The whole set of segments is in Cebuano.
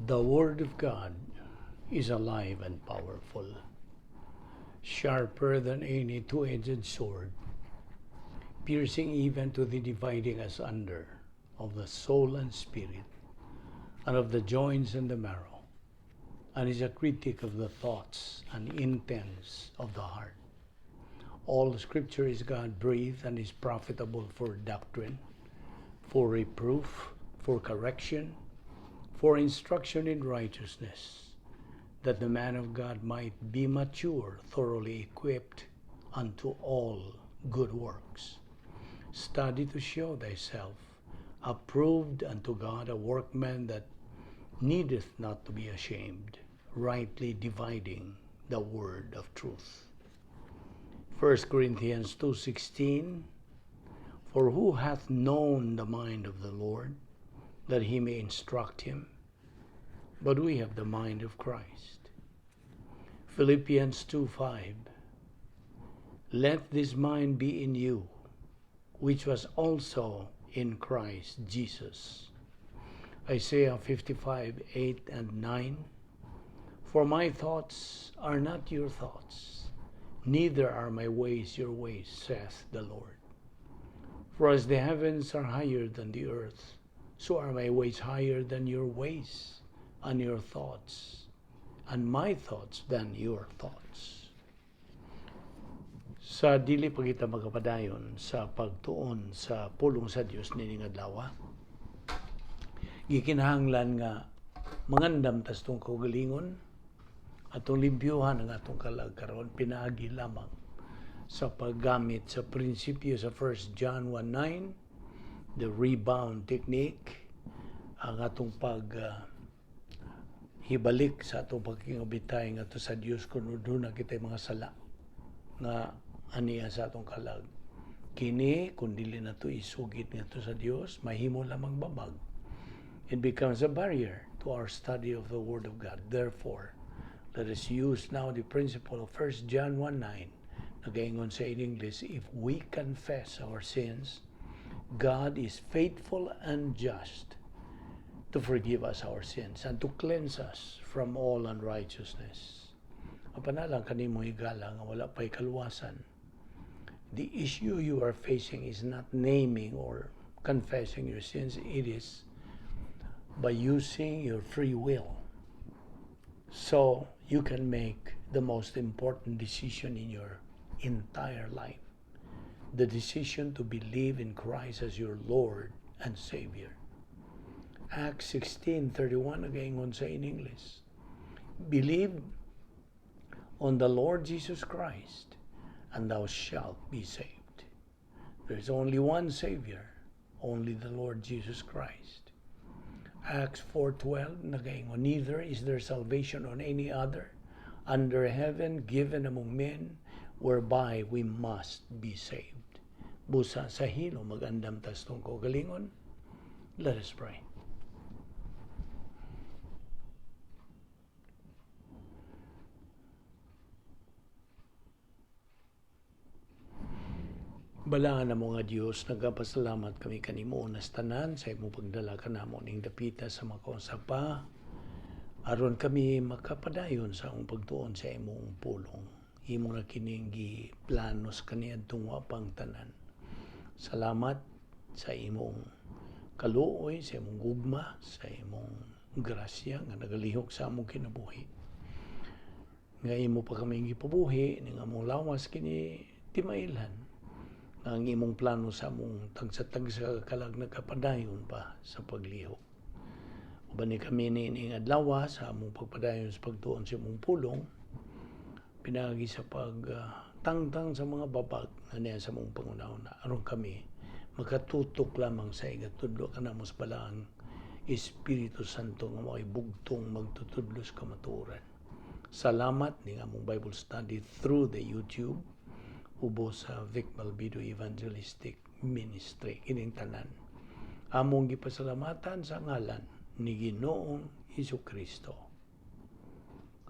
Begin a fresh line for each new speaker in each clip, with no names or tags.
The Word of God is alive and powerful, sharper than any two-edged sword, piercing even to the dividing asunder of the soul and spirit, and of the joints and the marrow, and is a critic of the thoughts and intents of the heart. All Scripture is God-breathed and is profitable for doctrine, for reproof, for correction, for instruction in righteousness, that the man of God might be mature, thoroughly equipped unto all good works. Study to show thyself approved unto God, a workman that needeth not to be ashamed, rightly dividing the word of truth. 1 Corinthians 2:16. For who hath known the mind of the Lord, that he may instruct him? But we have the mind of Christ. Philippians 2:5. Let this mind be in you, which was also in Christ Jesus. Isaiah 55:8 and 9. For my thoughts are not your thoughts, neither are my ways your ways, saith the Lord. For as the heavens are higher than the earth, so are my ways higher than your ways, and your thoughts, and my thoughts than your thoughts. Sa dili pa kita magapadayon sa pagtuon sa pulong sa Dios nining adlaw, gikinahanglan nga mangandam tas atong kaugalingon, atong limpyuhan ang atong kalag karon pinaagi lamang sa paggamit sa prinsipyo sa 1 John 1:9, the rebound technique, ang atong pag hibalik sa atong pagkingabitay ngadto sa Dios kung duna kitay mga sala nga aniya sa atong kalag. Kini kung dili nato isugit ngadto sa Dios, mahimo lamang babag. It becomes a barrier to our study of the Word of God. Therefore, let us use now the principle of 1 John 1:9. Nagaingon sa in English, if we confess our sins, God is faithful and just to forgive us our sins and to cleanse us from all unrighteousness. Apan lang kanimo, higala nga wala pa'y kaluwasan. The issue you are facing is not naming or confessing your sins. It is by using your free will, so you can make the most important decision in your entire life. The decision to believe in Christ as your Lord and Savior. Acts 16:31 nagaingon sa in English, "Believe on the Lord Jesus Christ and thou shalt be saved." There is only one Savior, only the Lord Jesus Christ. Acts 4:12 nagaingon, "Neither is there salvation on any other under heaven given among men whereby we must be saved." Busa sa hilom magandam tas atong kaugalingon. Let us pray. Balaan namo nga Dios, nagapasalamat kami kanimo unas tanan sa imong pagdala kanamo ning dapita sa makaunsa pa aron kami makapadayon sa among pagtuon sa imong pulong. Imo na kining giplano sa kaniadtong wa pang tanan. Salamat sa imong kaluoy, sa imong gugma, sa imong grasya nga nagalihok sa among kinabuhi. Nga imo pa kami gipabuhi ning among lawas kini timailhan ang imong plano sa among tagsa-tagsa kalag nagkapadayon pa sa paglihok. Uban ni kami niining adlaw sa among pagpadayon sa pagtuon sa imong pulong, pinaagi sa pagtangtang sa mga babag nga niya sa among pangunahuna, aron kami makatutok lamang sa igatudlo kanamo sa balaang Espiritu Santo nga mao'y bugtong magtutudlo sa kamatuoran. Salamat ning among Bible study through the YouTube ubos sa Vic Malvido Evangelistic Ministry. Kining tanan among gipasalamatan sa ngalan ni Ginoong Hesus Kristo.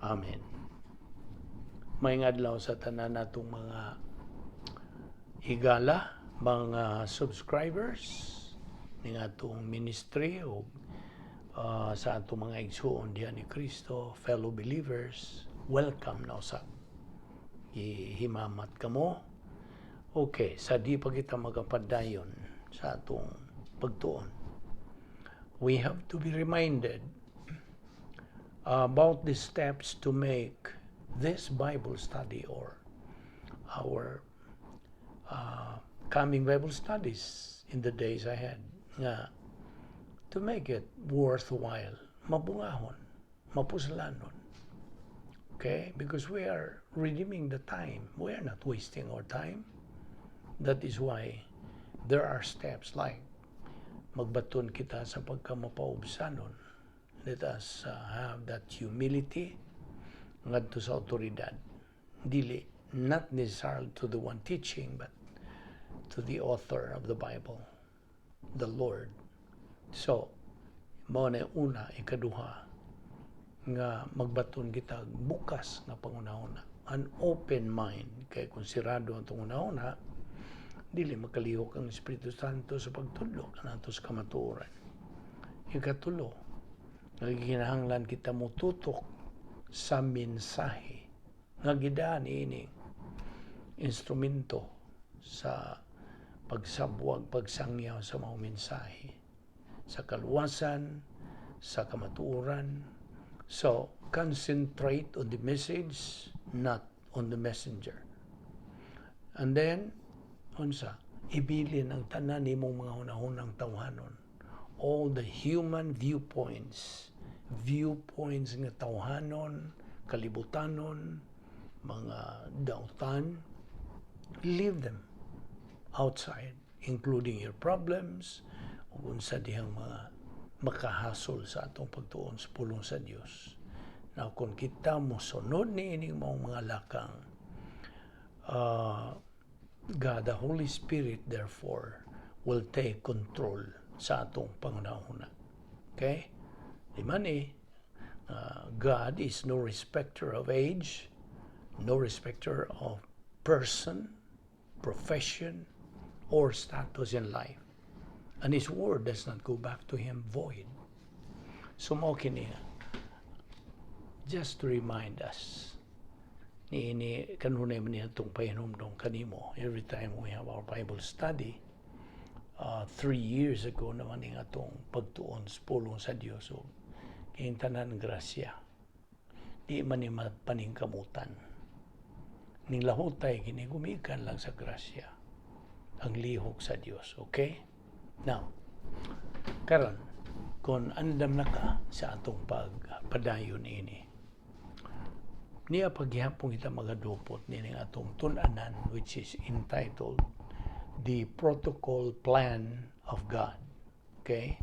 Amen. Maayong adlaw sa tanan natong mga higala, mga subscribers ning atong ministry ug Sa atong mga igsuon diha ni Kristo, fellow believers, welcome na usab. Himamat kamo. Okay, sa di pa kita magapadayon sa atong pagtuon, we have to be reminded about the steps to make this Bible study or our coming Bible studies in the days ahead nga to make it worthwhile, mabungahon, mapuslanon. Okay? Because we are redeeming the time. We are not wasting our time. That is why there are steps like magbaton kita sa pagkamapaubsanon. Let us have that humility ngadto sa awtoridad. Dili, not necessarily to the one teaching, but to the author of the Bible, the Lord. So, mao na una. Ikaduha, nga magbaton kita bukas nga panghunahuna, an open mind, kay kung sirado ang atong hunahuna, dili makalihok ang Espiritu Santo sa pagtudlo kanato sa kamatuoran. Ikatulo, nagkinahanglan kita motutok sa mensahe nga gidaan ining instrumento sa pagsabwag, pagsangyaw sa mga mensahe sa kaluwasan, sa kamatuoran. So, concentrate on the message, not on the messenger. And then, unsa? Ibilin ang tanan nimong mga hunahunang tawhanon. All the human viewpoints, viewpoints nga tawhanon, kalibutanon, mga dautan, leave them outside, including your problems, ug unsa dihang mga makahasol sa atong pagtuon sa pulong sa Dios. Now, kung kita mosunod ni ining maong mga lakang, God, the Holy Spirit, therefore, will take control sa atong panghunahuna. Okay? Di man eh, God is no respecter of age, no respecter of person, profession, or status in life. And His word does not go back to Him void. So mao kini, just to remind us, ni kanunay man niya itong pahinumdong kanimo every time we have our Bible study. 3 years ago naman ning atong pagtuon sa pulong sa Dios. So, kining tanan grasya. Di man ni mapaningkamutan. Ning lahutay kini gumikan lang sa grasya ang lihok sa Dios. Okay? Now, karon kung andam na ka sa atong pagpadayon ini, niya paghihapon kita magadupot nining atong tun-anan, which is entitled The Protocol Plan of God. Okay?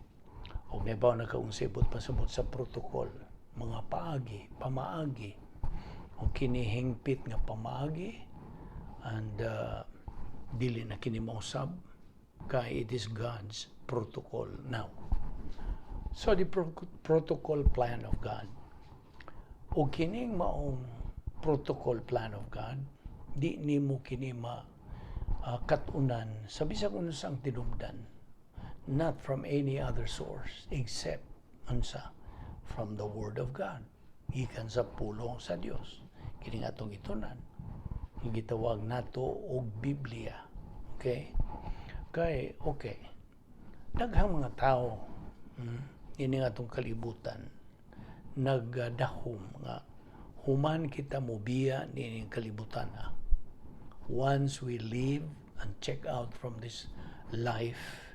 O nahibaw na ka unsay buot pasabot sa protocol, mga paagi, pamaagi. O kini hingpit nga pamaagi and dili na kini mausab kay it is God's protocol now. So the protocol plan of God. O kining maong protocol plan of God, di nimo kini ma katunan sa bisag unsang tinubdan, not from any other source except unsa? From the Word of God, gikan sa pulong sa Dios. Kini nga atong gitunan, gitawag nato og Biblia. Okay, kay okay, daghang mga tao, ini nga atong kalibutan, nagdahom nga human kita mobiya niining kalibutan, ah. Once we leave and check out from this life,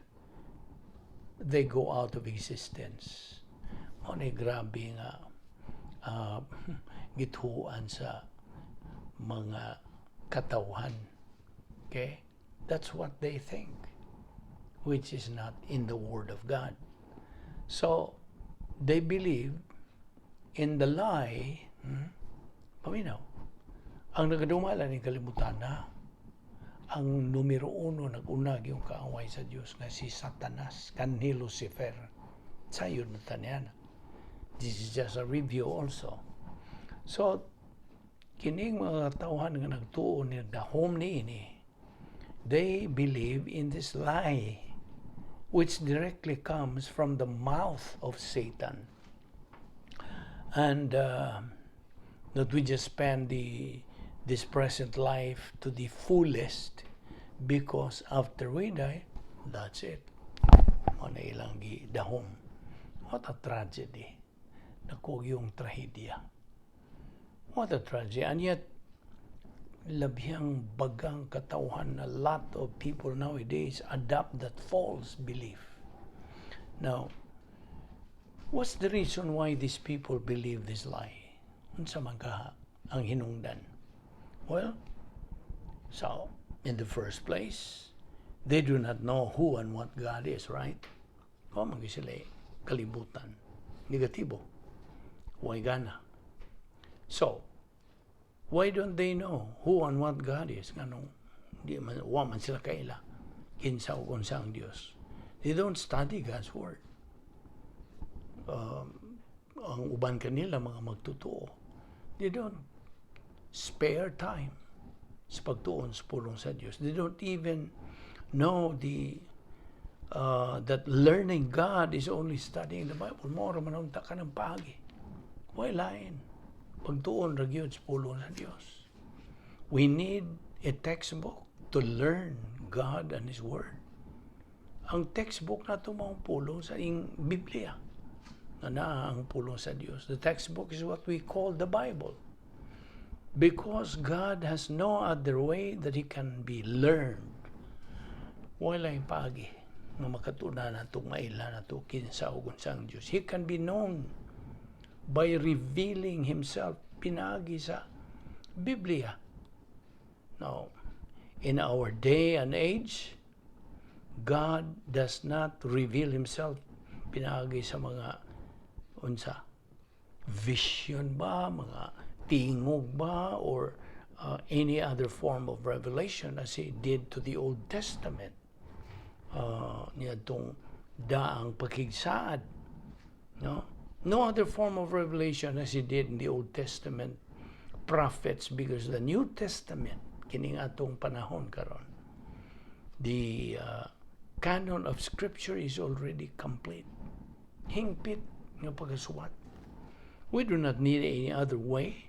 they go out of existence. Mao ni grabe nga gituan sa mga katawhan. Okay? That's what they think, which is not in the Word of God. So, they believe in the lie. Paminaw. Ang nagadumala ni kalibutan na, ang numero uno nag-unag yung kaaway sa Dios nga si Satanas, kanhi Lucifer. Sayon na taniyan. This is just a review also. So, kining mga tawhan nga nagtuo ni dahom ni ini, they believe in this lie. which directly comes from the mouth of Satan. And that we just spend the this present life to the fullest because after we die, that's it. Mao na ilang gidahom. What a tragedy. Dako gyung trahedya. What a tragedy. And yet, labhiyang bagang katawhan, a lot of people nowadays adopt that false belief. Now, what's the reason why these people believe this lie? Unsa man kaha ang hinungdan? Well, so, in the first place, they do not know who and what God is, right? Wa man gyud sila kalibutan. Negatibo. Way gana. So, why don't they know who and what God is? Nganong di man, wa man sila kaila kinsa o unsa ang Dios. They don't study God's Word. Ang uban kanila mga magtotoo. They don't spare time sa pagtuon sa pulong sa Dios. They don't even know the that learning God is only studying the Bible. Mao ra man unta kanang paagi. Way lain. Pagtuon ra gyud sa pulong sa Dios. We need a textbook to learn God and His Word. Ang textbook nato mao pulong sa ing Biblia. Na naa ang pulong sa Dios. The textbook is what we call the Bible. Because God has no other way that He can be learned. Walay paagi nga makatun-an nato, maila nato kinsa ug unsa ang Dios. He can be known by revealing Himself pinaagi sa Biblia. Now, in our day and age, God does not reveal Himself pinaagi sa mga unsa vision ba, mga tingog ba, or any other form of revelation as He did to the Old Testament. Niadtong daang pakigsaad. No? No other form of revelation as He did in the Old Testament prophets, because the New Testament, kining atong panahon karon, the canon of Scripture is already complete. Hingpit nga pagkasuwat. We do not need any other way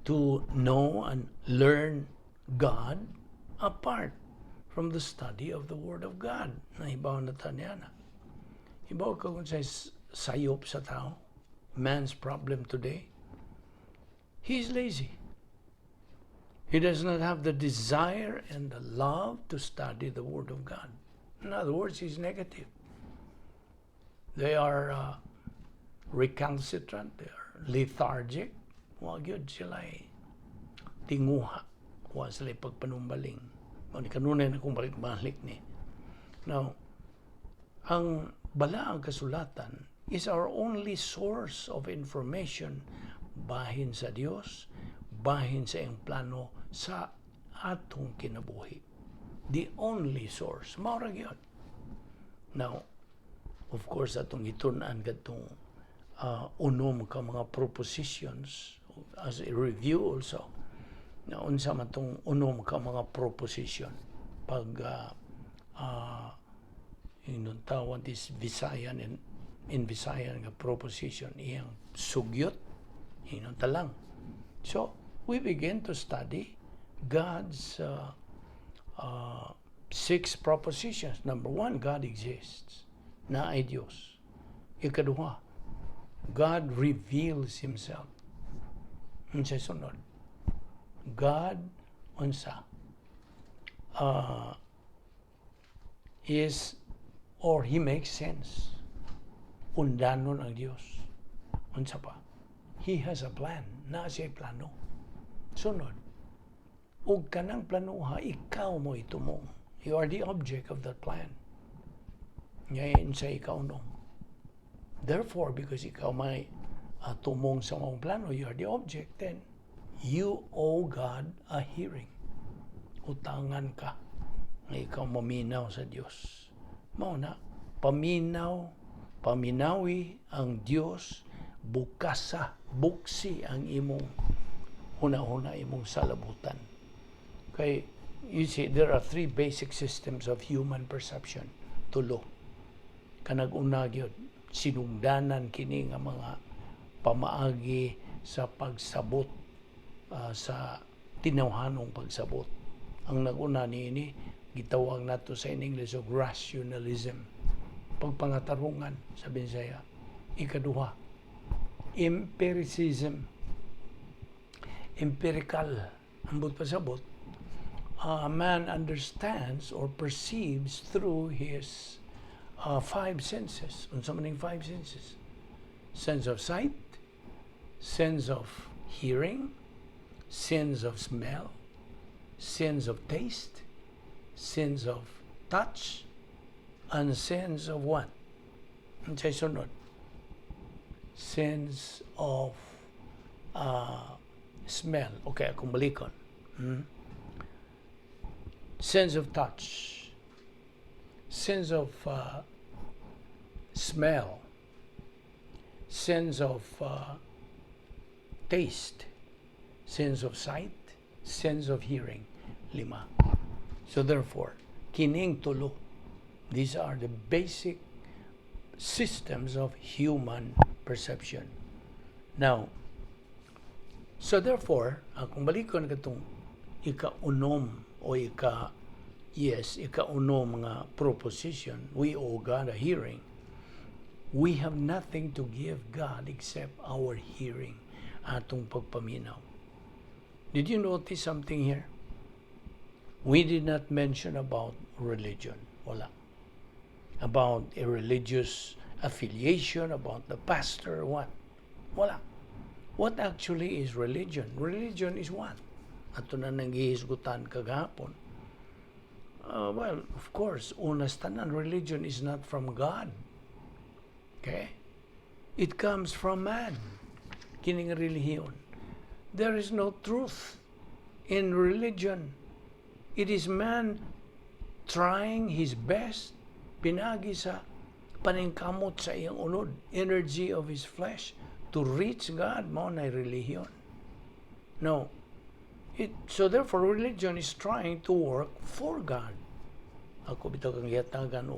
to know and learn God apart from the study of the Word of God. Nahibaw na ta niya na. Hibaw ka kung sa sayop sa tao, man's problem today, he's lazy. He does not have the desire and the love to study the Word of God. In other words, he's negative. They are recalcitrant, they are lethargic. Wa gyud sila tinguha. Wa sila pagpanumbaling. Mao ni kanunay na kung balik-balik ni. Now, ang balaang kasulatan is our only source of information bahin sa Dios, bahin sa iyang plano sa atong kinabuhi. The only source. Mao ra gyud. Now, of course, atong gitun-an kadtong unom ka mga propositions as a review also. Na unsa man tong unom ka mga proposition pag ingon tawag this Visayan and in Visayan nga proposition, iyang sugyot, ingon talang. So we begin to study God's six propositions. Number one, God exists. Naay Dios. Ikaduha, God reveals Himself. Unsay sunod? God unsa is or He makes sense. Undanon ang Dios. Unsa pa? He has a plan. Naa siya plano. Sunod, ug kanang planoha, ikaw mo itumong. You are the object of that plan. Ngayon sa ikaw no. Therefore, because ikaw may tumong sa maong plano, you are the object, then you owe God a hearing. Utangan ka nga ikaw maminaw sa Dios. Mao na, paminaw, paminawi ang Dios, bukasa, buksi ang imong huna-huna, imong salabutan. Kay, you see, there are three basic systems of human perception. Tulo. Kanang una gyud, sinugdanan kini nga mga pamaagi sa pagsabot, sa tinawhanong pagsabot. Ang naguna niini, gitawag nato sa in English og rationalism. Pagpangatarungan sa Binsaya. Ikaduha, empiricism. Empirical. Ambot pasabot, a man understands or perceives through his five senses. Unsa man ning five senses? Sense of sight, sense of hearing, sense of smell, sense of taste, sense of touch, and sense of what? Unsay sunod? Sense of smell. Okay, akong balikon. Sense of touch, sense of smell, sense of taste, sense of sight, sense of hearing. Lima. So therefore, kining tulo, these are the basic systems of human perception. Now, so therefore, akong balikon katong ika-unom o ika, yes, ika-unom nga proposition, we owe God a hearing. We have nothing to give God except our hearing, atong pagpaminaw. Did you notice something here? We did not mention about religion. Wala. About a religious affiliation, about the pastor, what? Wala. What actually is religion? Religion is what? Ato na nang gihisgutan kagahapon. Well, of course, una sa tanan, religion is not from God. Okay? It comes from man. Kining relihiyon. There is no truth in religion. It is man trying his best pinaagi sa paningkamot sa iyang unod, energy of his flesh to reach God. Mao na relihiyon. No. So therefore, religion is trying to work for God. Ako bitaw kang gihatagan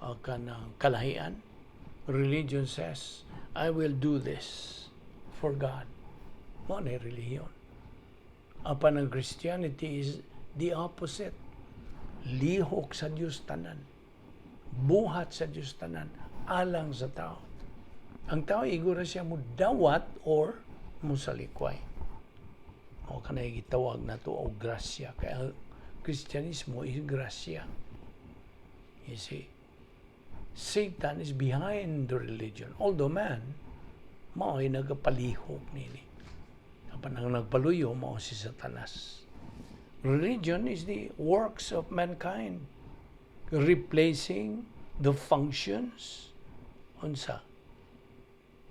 og kanang kalahian. Religion says, "I will do this for God." Mao na relihiyon. Apan ang Christianity is the opposite. Lihok sa Dios tanan. Buhat sa Dios tanan. Alang sa tao. Ang tao, igo ra siya mudawat or musalikway. O kanay gitawag nato og grasya. Kaya Kristyanismo is grasya. You see, Satan is behind the religion. Although man, mao'y nagapalihok nini. Apan ang nagpaluyo, mao si Satanas. Religion is the works of mankind, replacing the functions, unsa,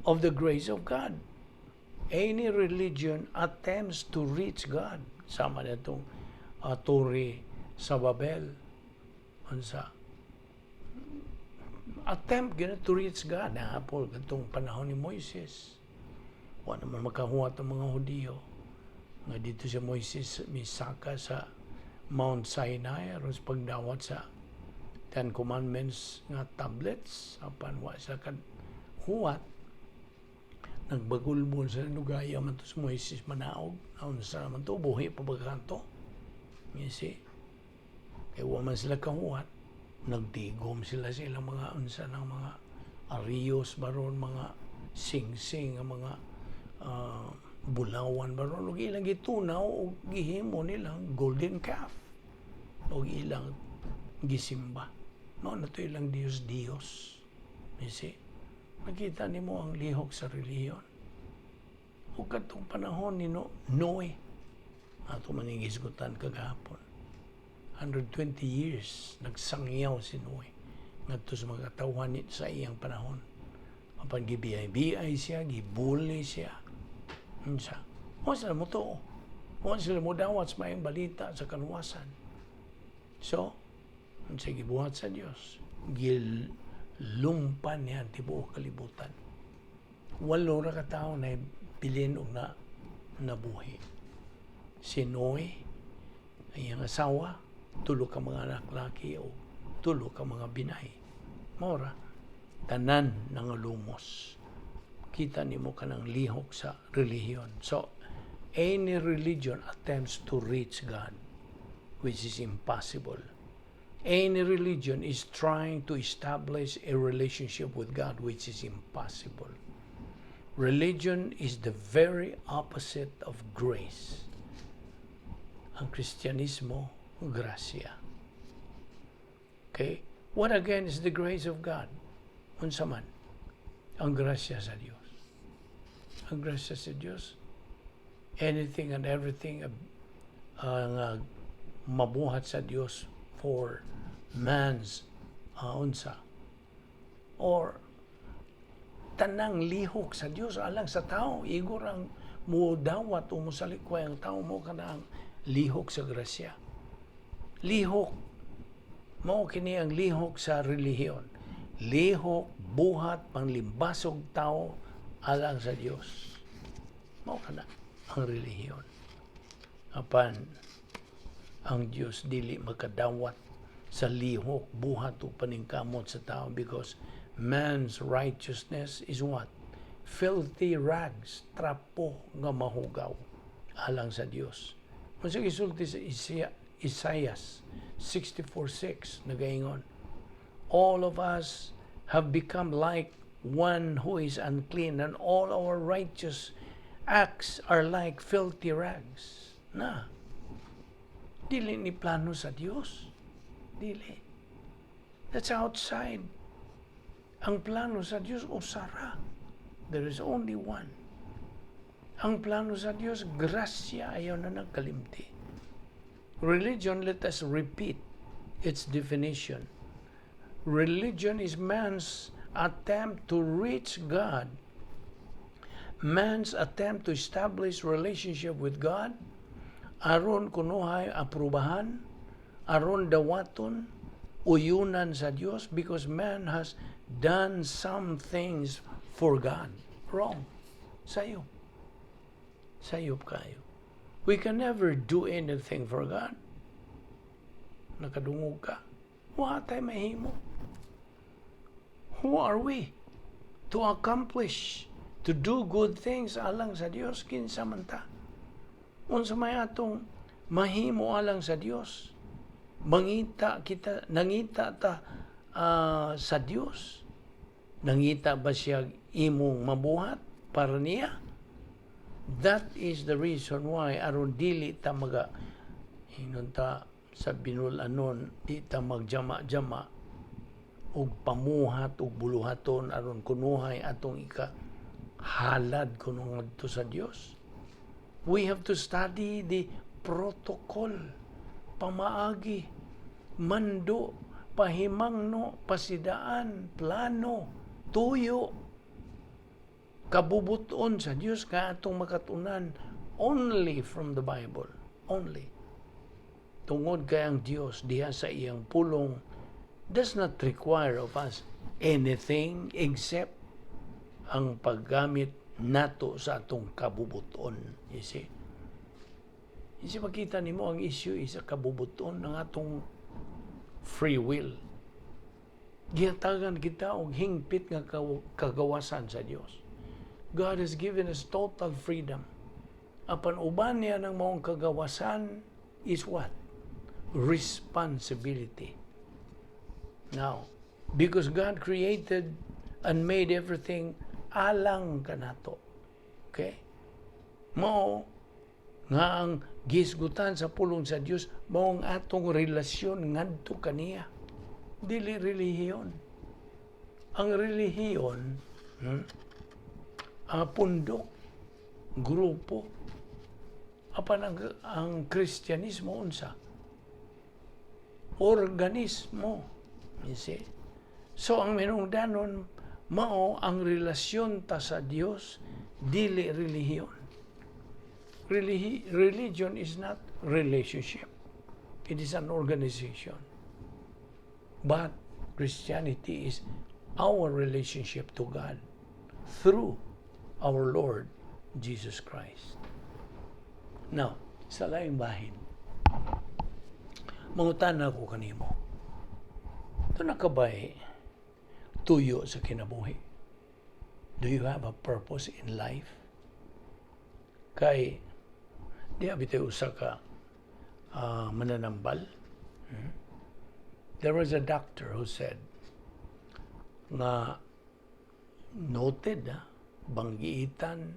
of the grace of God. Any religion attempts to reach God. Sama na itong Tore sa Babel. Unsa? Attempt gyud to reach God. Nahapol katong panahon ni Moises. Wa naman makahuwat ang mga Hudiyo. Nga didto si Moises misaka sa Mount Sinai aron sa pagdawat sa Ten Commandments nga tablets, apan wa sa kahuwat, nagbagulbol sa nugaya man to si Moises, manaog naunsa naman to, buhi pa ba kanto? You see, kay wa man sila kahuwat, nagtigom sila sa ilang mga unsa ng mga ariyos baron, mga singsing nga mga bulawan baron, ug ilang gitunaw ug gihimo nilang golden calf ug ilang gisimba. Mao na to ilang Diyos Diyos. You see, makita nimo ang lihok sa relihiyon. Ug kadtong panahon ni Noe, ato man ning hisgutan kagahapon, 120 years nagsangyaw si Noe ngadto sa mga katawhan ni sa iyang panahon. Apan gibiyay-biyay siya, gibully siya. Unsa? Wa sila mo tuo. Wa sila mo dawat sa maayong balita sa kaluwasan. So, unsa gibuhat sa Dios? Gilumpan niya ang tibuok kalibutan. Walo ra ka tawo na bilin og na nabuhi. Si Noe, ang iyang asawa, tulo ka mga anak laki o Tulo ka mga binay. Mao ra tanan nangalumos. Kita nimo kanang lihok sa relihiyon. So, any religion attempts to reach God, which is impossible. Any religion is trying to establish a relationship with God, which is impossible. Religion is the very opposite of grace. Ang Kristyanismo, grasya. Okay? What again is the grace of God? Unsa man? Ang grasya sa Dios. Ang grasya sa Dios, anything and everything nga mabuhat sa Dios for man's unsa or tanang lihok sa Dios alang sa tao, igor ang mudawat o musalikway ang tao, mao kana ang lihok sa grasya. Lihok mao kini ang lihok sa relihiyon, lihok buhat panglimbasog tao alang sa Dios. Mao kana ang relihiyon. Apan ang Dios dili makadawat sa lihok buhat o paningkamot sa tao because man's righteousness is what? Filthy rags, trapo nga mahugaw alang sa Dios. Unsa gisulti sa Isaiah 64:6? Nagaingon, "All of us have become like one who is unclean, and all our righteous acts are like filthy rags." Na, dili ni plano sa Dios. Dili. That's outside. Ang plano sa Dios usa ra. There is only one. Ang plano sa Dios, grasya, ayaw na nagkalimti. Religion, let us repeat its definition. Religion is man's attempt to reach God, man's attempt to establish relationship with God, aron kunuhay aprubahan, aron dawaton, uyunan sa Dios because man has done some things for God. Wrong. Sayop. Sayop kaayo. We can never do anything for God. Nakadungog ka. Wa tay mahimo. Who are we to accomplish, to do good things alang sa Dios? Kinsa man ta? Unsa may atong mahimo alang sa Dios? Mangita kita, nangita ta sa Dios. Nangita ba siya imong mabuhat para niya? That is the reason why aron dili ta maga ingon ta sa binul-anon, di ta magjama-jama og pamuhat og buluhaton aron kunuhay atong ika halad kuno ngadto sa Dios. We have to study the protocol, pamaagi, mando, pahimangno, pasidaan, plano, tuyo, kabubuton sa Dios nga atong makatunan only from the Bible. Only. Tungod kay ang Dios diha sa iyang pulong does not require of us anything except ang paggamit nato sa atong kabubuton. You see? You see, makita nimo ang issue is sa kabubuton ng atong free will. Gihatagan kita og hingpit nga kagawasan sa Dios. God has given us total freedom. Apan uban niya ng maong kagawasan is what? Responsibility. Now, because God created and made everything alang kanato. Okay? Mao nga ang gisgutan sa pulong sa Dios mao ang atong relasyon ngadto kaniya. Dili relihiyon. Ang relihiyon, ang pundok, grupo. Apan ang Kristyanismo unsa? Organismo. You see? So ang minungdanon mao ang relasyon ta sa Dios, dili relihiyon. Religion is not relationship. It is an organization. But Christianity is our relationship to God through our Lord Jesus Christ. Now, sa laing bahin, mangutana ko kanimo. Duna ka bay tuyo sa kinabuhi? Do you have a purpose in life? Kay di abi usa ka mananambal. There was a doctor who said nga noted, banggiitan,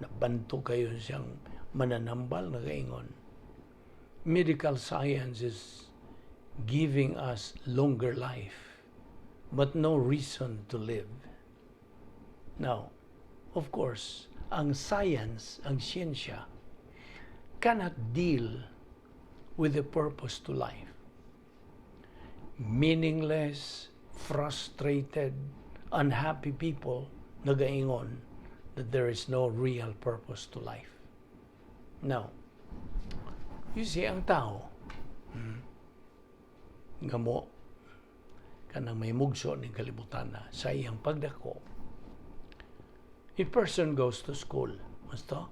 nabanto kayo siyang mananambal, nagaingon, "Medical science is giving us longer life, but no reason to live." Now, of course, ang science, ang siyensya, cannot deal with the purpose to life. Meaningless, frustrated, unhappy people nagaingon that there is no real purpose to life. Now, you see, ang tao, nga mo, kanang may mugso ning kalibutan na sa iyang pagdako, a person goes to school. Basta,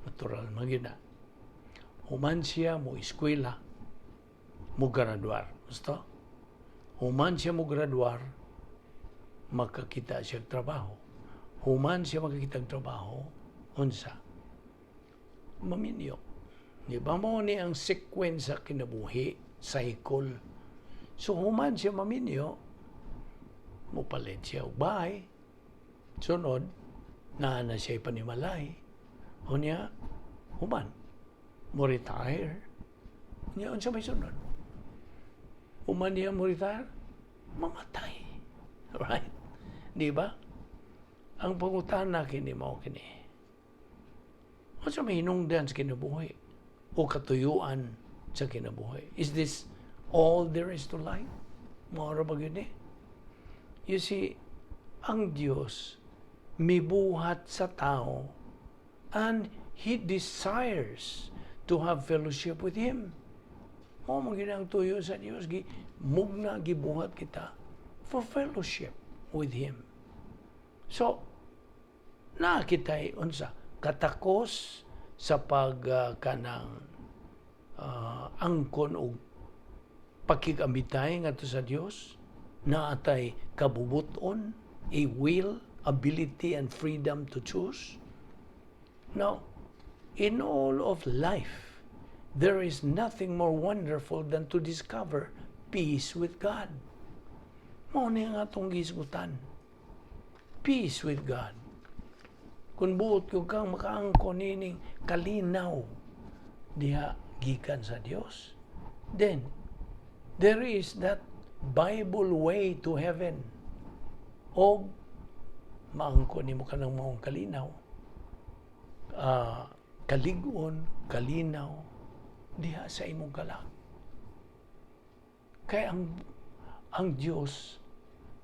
natural man gyud na. Human siya mo eskwela, mo graduar. Basta, human siya mo graduar, makakita siya trabaho. Human siya makakita trabaho, unsa? Maminyo. Di ba mao ni ang sequence sa kinabuhi, cycle? So human siya maminyo, mupalit siya og bahay. Sunod, naa na siya panimalay. Unya, human, mo retire. Unya, unsa may sunod? Human niya mo retire, mamatay. Right? Di ba? Ang pangutana kini mao kini. Unsa may hinungdan sa kinabuhi o katuyuan sa kinabuhi? Is this all there is to life? Mao ra ba gyud ni? You see, ang Dios mibuhat sa tao and He desires to have fellowship with Him. Mao man gyud ang tuyo sa Dios, gi mugna, gibuhat kita for fellowship with Him. So, naa kitay unsa katakos sa pag kanang angkon og pakig-amitay ngadto sa Dios, naa tay kabubuton, a will, ability and freedom to choose. Now, in all of life, there is nothing more wonderful than to discover peace with God. Mao ni ang atong gisgutan. Peace with God. Kung buot ko kang makaangkon nining kalinaw diha gikan sa Dios, then there is that Bible way to heaven. Og maangkon nimo kanang maong kalinaw. Kalig-on, kalinaw diha sa imong kalag. Kay ang Dios,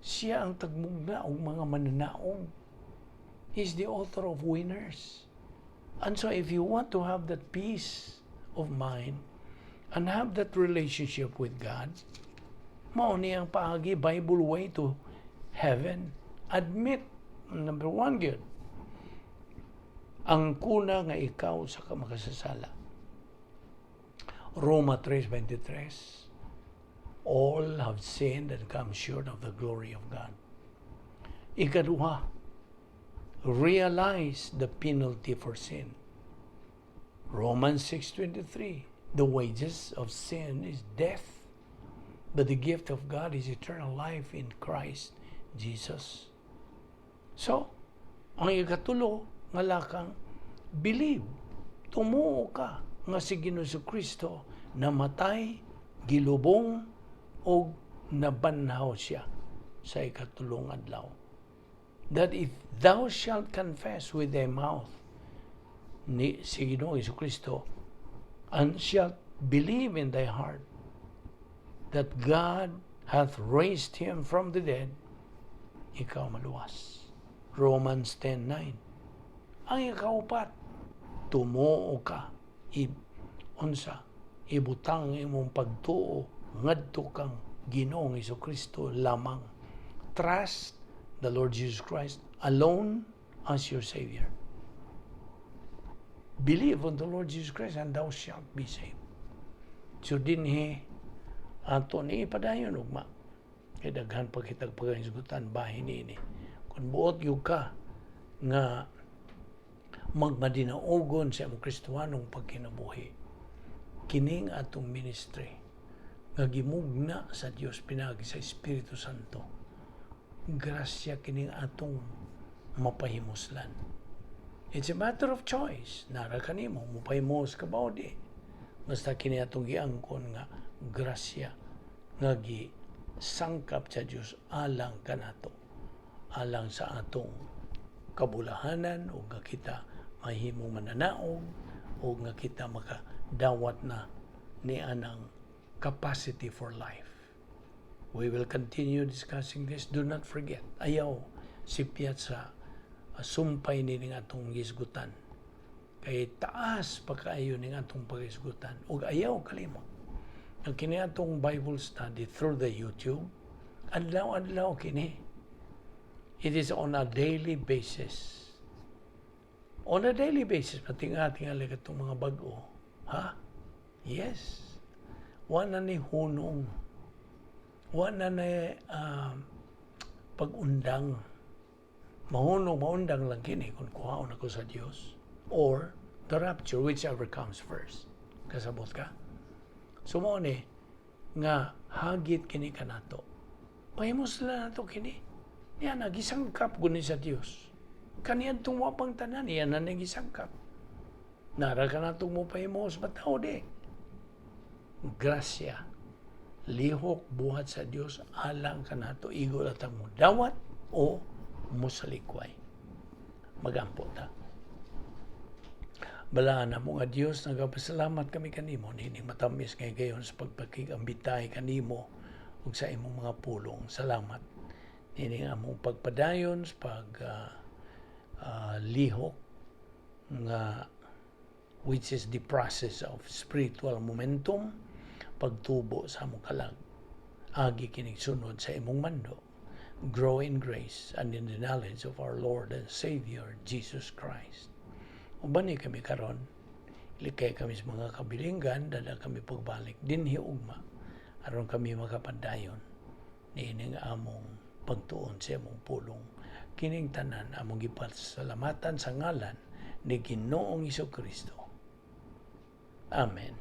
siya ang tagmugna og mga mananaog. He's the author of winners. And so if you want to have that peace of mind and have that relationship with God, mao ni ang paagi, Bible way to heaven. Admit, number one gyud, angkona nga ikaw usa ka makasasala. Roma 3:23, "All have sinned and come short of the glory of God." Ikaduha, realize the penalty for sin. Romans 6:23, "The wages of sin is death, but the gift of God is eternal life in Christ Jesus." So, ang ikatulo nga lakang, believe. Tumuo ka nga si Ginoong Kristo namatay, gilubong, o nabanhaw siya sa ikatulong adlaw. That if thou shalt confess with thy mouth ni si Ginoong Kristo and shalt believe in thy heart that God hath raised him from the dead, ikaw maluwas. Romans 10:9. Ang ikaupat, tumuo ka, unsa, ibutang imong pagtuo ngadto kang Ginoong Kristo lamang. Trust the Lord Jesus Christ alone as your Savior. Believe on the Lord Jesus Christ and thou shalt be saved. So dinhi ato ni ipadayon ugma. Kay daghan pa kitag paghisgutan bahin niini. Kung buot gyud ka nga magmadinaugon sa imong Kristohanong pagkinabuhi, kining atong ministry nga gimugna sa Dios pinaagi sa Espiritu Santo, grasya kining atong mapahimuslan. It's a matter of choice. Nara kanimo, mupahimos ka ba o di. Basta kini atong giangkon nga grasya nga gi sangkap sa Dios alang kanato, alang sa atong kabulahanan o nga kita mahimong mananaog o nga kita makadawat na ni anang capacity for life. We will continue discussing this. Do not forget, ayaw sipyat sa sumpay nining atong gisgutan. Kay taas pa kaayo ning atong pagisgutan. Ug ayaw kalimot. Ang kini atong Bible study through the YouTube, adlaw-adlaw kini. It is on a daily basis. On a daily basis, patinga-tingali katong mga bag-o. Ha? Yes. Wa na ni hunong. Wa na ni pag-undang. Mahunong, maundang lang kini kung kuhaon ako sa Dios. Or the rapture, whichever comes first. Kasabot ka? So mao ni nga hagit kini kanato. Pahimuslan nato kini. Niya nagisangkap guni sa Dios. Kaniadtong wa pang tanan, iya na nagisangkap. Nara ka natong mo pahimos bataw di. Grasya. Lihok buhat sa Dios alang kanato, igo latang mo dawat o mosalikway. Magampo ta. Balaan mo nga Dios, nagapasalamat kami kanimo nining matamis nga higayon sa pagpakig-ambitay kanimo ug sa imong mga pulong. Salamat nining among pagpadayon sa pag lihok nga which is the process of spiritual momentum, pagtubo sa among kalag agi kining sunod sa imong mando, grow in grace and in the knowledge of our Lord and Savior Jesus Christ. Uban ni kami karon, likay kami sa mga kabilinggan, dala kami pagbalik dinhi ugma aron kami makapadayon niining among pagtuon sa imong pulong. Kining tanan among gipasalamatan sa ngalan ni Ginoong Kristo. Amen.